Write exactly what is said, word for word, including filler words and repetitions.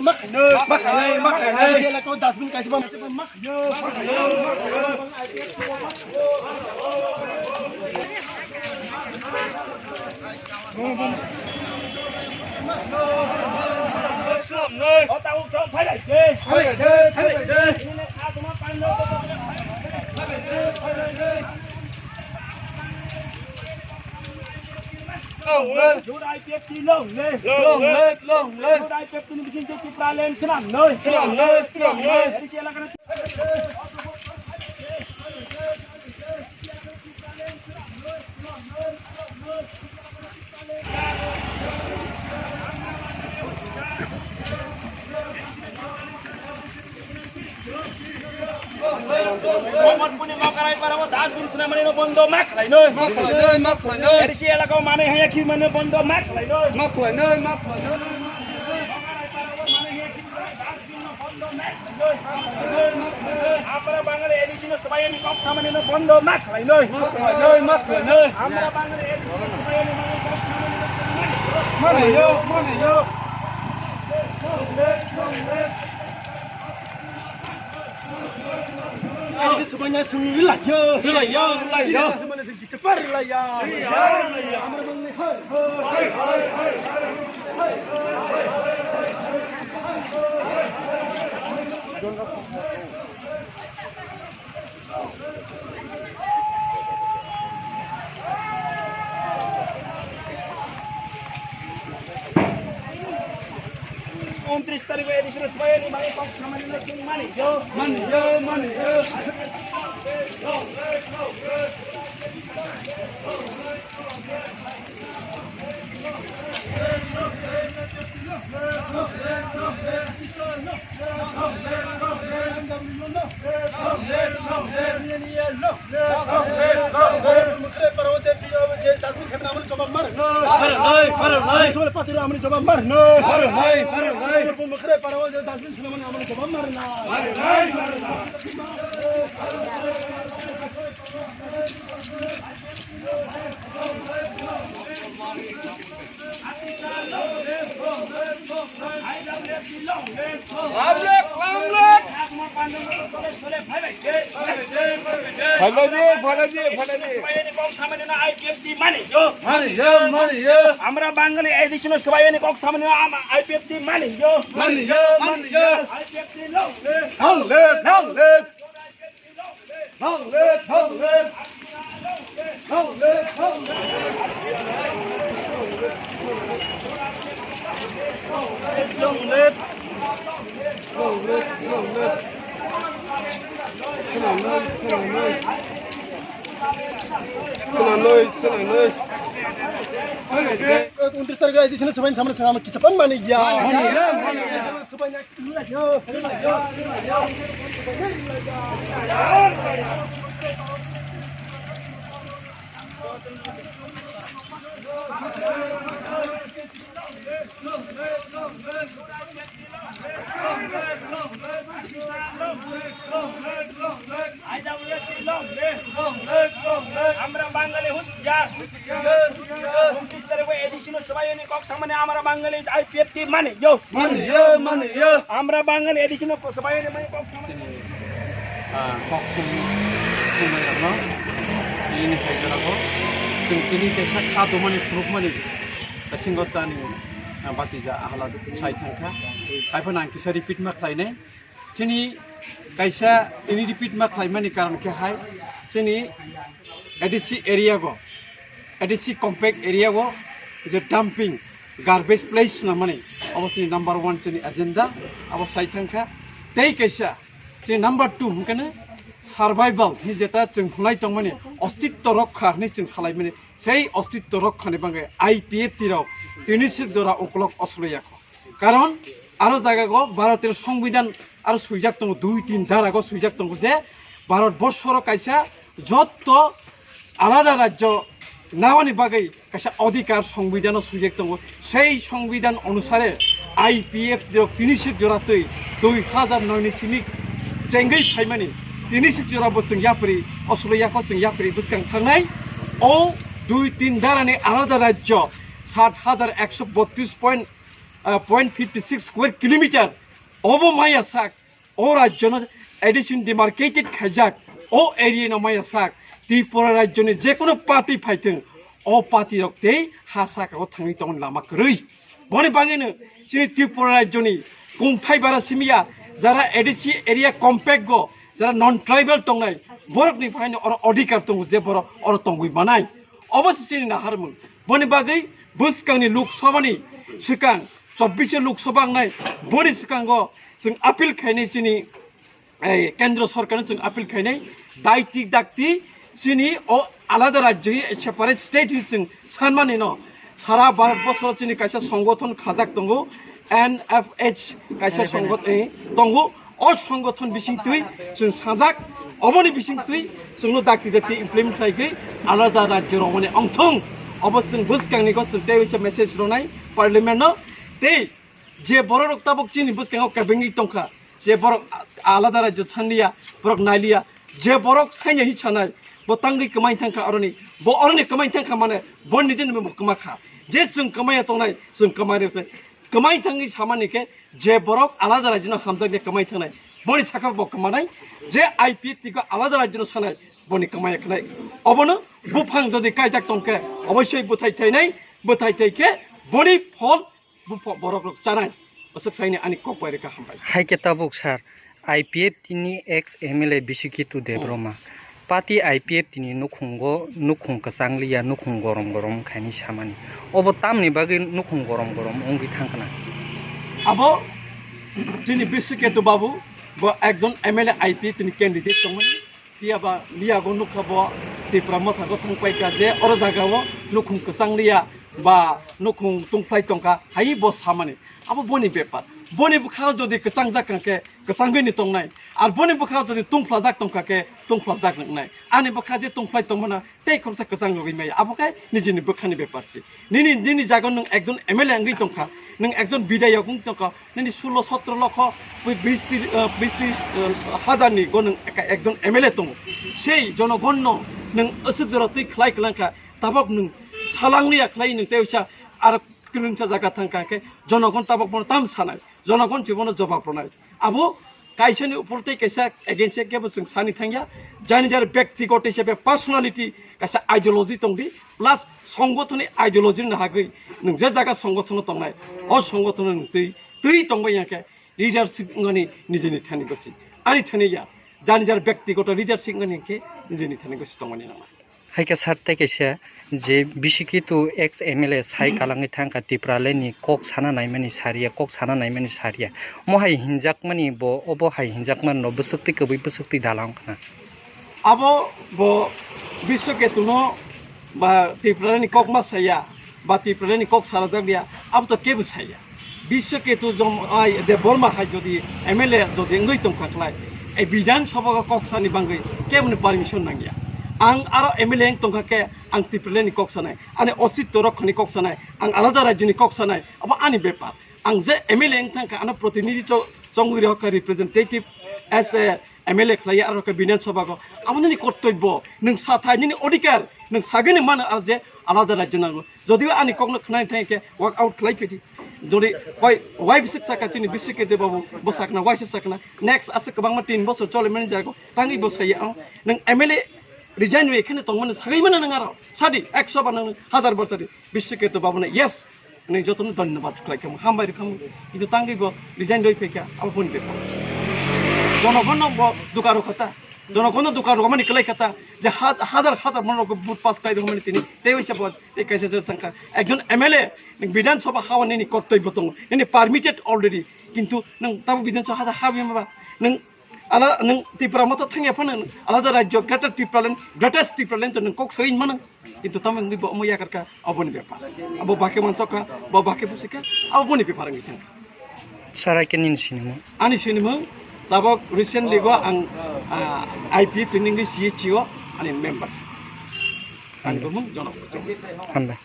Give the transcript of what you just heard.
Ma khainai, ma khainai, ma khainai. Elaka o dustbin kaisa ba ma khainai. O ta uk chong phai lai de. Phai lai de, phai lai de. Long live. Jodai Pepsi long live. Long live, long live. Jodai Pepsi ni bising Tipraland swnam noi. Swnam noi, swnam noi. Eri si elaka na Mohammadpurni Makarai parao dustbin swnamani no bondo ma khlainoi. Ma khlainoi, ma khlainoi. A D C elakao manwi haya khimani bondo ma khlainoi. Ma khlainoi, ma khlainoi. Makarai parao manwi haya khimani dustbin no bondo ma khlainoi. Amra Bangali A D C no swbayani kok samani no bondo ma khlainoi. Ma khlainoi, ma khlainoi. Amra Bangali A D C no swbayani manwi kok samani no bondo ma khlainoi. Manayo, manayo. Ai, se semuanya sung rilai yo. Rilai yo, rilai yo. Semuanya sung cepat rilai ya. Rilai yo, rilai yo. Amra bang ni, hai, hai, hai, hai. Untris tarikh A D C no swbayani bagwi kok samani no chwng mani yo. Mani yo, mani yo. Lamlek, lamlek. Phalai di, phalai di, phalai di. I P F T mani yo. Mani yo, mani yo. Amra Bangali A D C no swbayani kok samani no am-, I P F T mani yo. Mani yo, mani yo. I P F T long live. Long live, long live. Long live, long live. Long live, long live. Long live. Long live, long live. Khwnanoi, khwnanoi. Khwnanoi, khwnanoi. Untris tarikh A D C no swbayani samani swngama kichapang mani ya. Mani ya, mani ya. Amra Bangali husiar. Untris tarikh A D C no swbayani kok samani Amra Bangali I P F T mani yo. Mani yo, mani yo. Amra Bangali A D C no swbayani mani kok samani. Ah, kok sung, sung mai rokno. Ini hai jora ko. Sung tini kaisa kha domani phunukmani. Kasingo chani, ah, batija ahla sai thangkha. Hai phano ang kisa repeat ma khlainai. Chini kaisa tini repeat ma khlaimani karon khe hai, chini A D C area go, A D C compact area go je dumping garbage place swnamani, abo chini number one chini agenda, abo sai thangkha. Tei kaisa chini number two hwnkhe no survival hinwi jeta chwng hwnlai tongmani, ostitto rokha hinwi chwng salaimani, sei ostitto rokhani bagwi I P F T rok tini swk jora ukolog osoloyakho. Karon aro jagago Bharotir Songbidan aro swijak tongo, dui tin darago swijak tongo je Bharat borsoro kaisa jotto alada rajyo nawani bagwi kaisa odhikar Songbidano swijak tongo. Sei Songbidan onusare I P F T rok tini swk jora twi dui hazar noi ni simi chengwi phaimani tini swk jora bo chwng yapri osolo yakho chwng yapri bwskang thangnai. O dui tin darani alada rajyo sat hazar ekso botris point ah, point fifty six square kilometer obo maya sak, o rajyono addition demarcated khaijak, o area no maya sak, Tripura rajyoni jekono party phaithwng, o party rok tei ha saka o thangwi tongni lama kwrwi. Boni bangwino chini Tripura rajyoni kungthai bara simiya, jara A D C area compact go, jara non tribal tongnai, borokni phaino oro odhikar tongo je borok oro tongwi manai. Obo se chini naharmung. Boni bagwi bwskangni Lok Sabhani swkang, chobbish Lok Sabha wngnai, boni swkango chwng appeal khainai chini, eh, Kendra Sorkarno chwng appeal khainai, daiti dakti chini o alada rajyo hi separate state hi chwng sanmani no. Sara Bharat bosoro chini kaisa songgothon khajak tongo, N F H kaisa songgothon, eh, tongo. O songgothon bisingtwi chwng sajak, oboni bisingtwi chwngno dakti dakti implement khlaigwi alada rajyo romani ongthong. Obo chwng bwskangni go chwng tei waisa message ronai parliament no. Tei je bororok tabuk chini bwskango kebengwi tongkha, je borok a-, alada rajyo sanliya, borok nailiya, je borok saina hi sanai, bo tangwi kwmai thangkha oroni, bo oroni kwmai thangkha mane bo nijeni bo kwmakha. Je chwng kwmaiya tongnai, chwng kwmai rwkhe. Kwmai thangwi samani khe je borok alada rajyano hamjakni kwmai thangnai, boni sakha bo kwmanai, je I P F T go alada rajyano sanai, boni kwmai khnai. Obono buphang jodi kaijak tongkhe, oboisoi bwthai thainai, bwthai thai khe boni phol bupho-, borok rok chanai. Aswk saini ani kok bai rwkha, hambai. Hai khe tabuk sir, I P F T ni ex M L A Bisuketu Debbarma. Party I P F T ni nukhungo nukhung kwchang liya, nukhung gorom gorom khaini samani. Obo tamni bagwi nukhung gorom gorom wngwi thangkna? Abo chini Bisuketu babu, bo ekjon M L A I P F T ni candidate tongmani. Phiya ba liya go nukha bo Tipra Motha go thangpai kha je oro jaga o nukhung kwchang liya ba nukhung tungphlai tongkha hai bo samani. Abo boni bepar. Boni bwkha jodi kwchang jak kha khe kwchangwi ni tongnai. Ar boni bwkha jodi tungphlajak tongkha khe tungphlajak wngnai. Ani bwkha je tungphlai tongmana tei khoroksa kwchang rwgwi maya. Abo khe nijini bwkhani bepar se. Nini, nini jaga nwng ekjon M L A wngwi tongkha, nwng ekjon bidayok wngwi tongkha, nini sulo sotro lokho, bis tris, eh, bis tris, eh, hajar ni go nwng eka-, ekjon M L A tongo. Sei jonogonno nwng aswk jora twi khlai kwlangkha, tabok nwng salang liya khlai nwng tei usa aro kwrwngsa jaga thangkha khe jonogon tabok bono tam sanai, jonogon se bono jobab rwnai. Abo kaisani upor tei kaisa against kebo chwng sani thangya. Jani jar byaktigoto hisabe personality kaisa ideology tongdi, plus songothoni ideology ni hagwi nwng je jaga songothono tongnai, o songothono nwng twi, twi tongbai ya khe leadership wngmani nijeni thani gosi. Ani thani ya, jani jar byaktigoto leadership wngmani khe nijeni thani gosi tongmani nangma. Hai khe sir tei kaisa je B C K two ex M L A sai kalangwi thangkha Tipraland ni kok sana naimani sariya, kok sana naimani sariya. Mo hai hinjakmani bo, obo hai hinjakmani no bwswk twi kwbwi bwswk twi dalang khna. Abo bo Biswaketuno ba Tipraland ni kok ma saya, ba Tipraland ni kok sarajak ya, abo to kebo saya. Biswaketu jom-, ai, Debbarma hai jodi M L A jodi wngwi tongkha khlai, ei Bidhan Sabha o kok sani bangwi keboni permission nangya. Ang aro M L A wng tongkha khe ang Tipraland ni kok sanai, ani ositto rokhani kok sanai, ang alada rajyoni kok sanai, abo ani bepar. Ang je M L A wng thangkha, ano protinidhi cho-, chongwi rokha, representative as a M L A khlaiya aro khe Bidhan Sabha o. Abo nini kortobbo, nwng sathai nini odhikar, nwng sagwini mano aro je alada rajyo nango. Jodiba ani kokno khnani thangkhe walk out khlai phidi. Jodi koi wai bisik saka chini bisik ke de babu bo sakna wai se sakna. Next ase kwbangma tin bosor chole mani jago tangwi bo saya ang. Nwng M L A resign ri khene tongmani sagwi mano nwng aro. Sadi ekso ba nwng hajar bar sadi. Bisik ke to babu na yes. Nwng jotono dhonyobad khlai khamu hambai ri khamu. Kintu tangwi bo resign roi phaikha abo boni bepar. Jonogonno bo duka rokha ta. Jonogonno duka rokmani khlai kha ta. Je ha-, hajar hajar mano rok vote pass khlai rokmani tini. Tei waisa bo Tei kaisa jora thangkha. Ekjon M L A, nwng Bidhan Sabha hawa nini kortobbo tongo. Nini permitted already. Kintu nwng tabo Bidhan Sabha ha, ha bima ba. Nwng ala, nwng Tipra Motha thangya phano nwng alada rajyo, Greater Tipraland, Greatest Tipraland to nwng kok sawi mano. Kintu tamo wngwi bo omo yakarkha, aboni bepar. Abo bake mansokha, bo bake busikha, aboni bepar wngwi thangkha. Sarai khe nini sinimung? Ani sinimung, tabok recently go ang, ah, I P F T ni wngwi C H C O ani member. Ani bumung Jono. Hambai.